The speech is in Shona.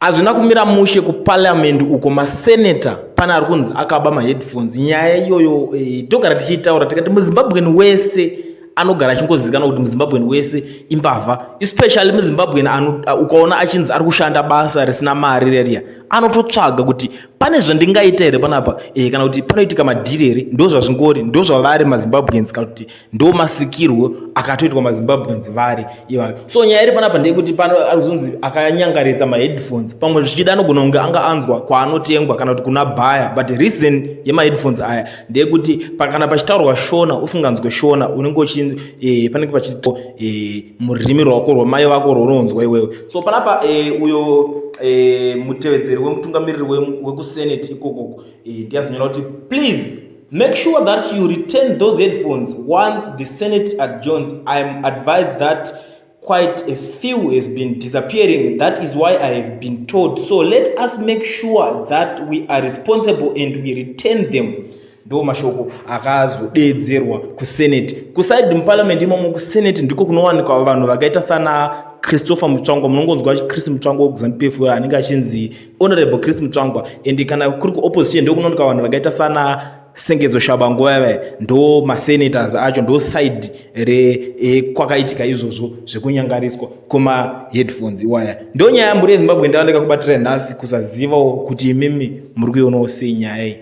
Hazvina kumira mushe kuparliament uko masenator pane ari kunzi akaba maheadphones. Nyaya iyoyo eh, togara tichiitaura tikati muzimbabwean wese anogara achingozivikanwa kuti muzimbabwean wese imbavha, especially muzimbabwean ukaona achinzi ari kushanda basa risina mari reriya, anototsvaga kuti pane zvandingaita here panapa e, kana kuti panoitika madhiri here. Ndozvazvingori, ndozvavari mazimbabweans, kana kuti ndo masikirwo akatoitwa mazimbabweans vari ivayo. So nyaya iri panapa ndeyekuti pano ari kuzonzi akanyangaritsa maheadphones, pamwe zvichida anogona kunge anga anzwa kwaanotengwa kana kuti kuna bhaya, but reason yemaheadphones aya ndeyekuti kana pachitaurwa Shona usinganzwe Shona, unenge uchi panenge pachito mururimi rwako rwamai vako rwaunonzwa iwewe. So panapa uyo mutevedzeri wemutungamiriri wekusenate ikokoko ndiyazonyora kuti, "Please make sure that you return those headphones once the Senate adjourns. I am advised that quite a few has been disappearing. That is why I have been told. So let us make sure that we are responsible and we return them." Ndo mashoko akazodedzerwa kusenate, kuside muparliament imomo. Kusenate ndiko kunowanikwa vanhu vakaita sana Christopher Mutsvangwa. Munongonzwa Chris Mutsvangwa wekuZANU PF anenge achinzi Honorable Chris Mutsvangwa. And kana kuri kuopposition, ndo kunowanikwa vanhu vakaita sana Sengezo Tshabangu vaya. Ndo masenators acho, ndo side rekwakaitika izvozvo zvekunyangariswa kumaheadphones iwaya. Ndo nyaya, mhuri yeZimbabwe, ndava ndakakubatira nhasi. Kusazivawo kuti imimi muri kuionawo sei nyaya iyi.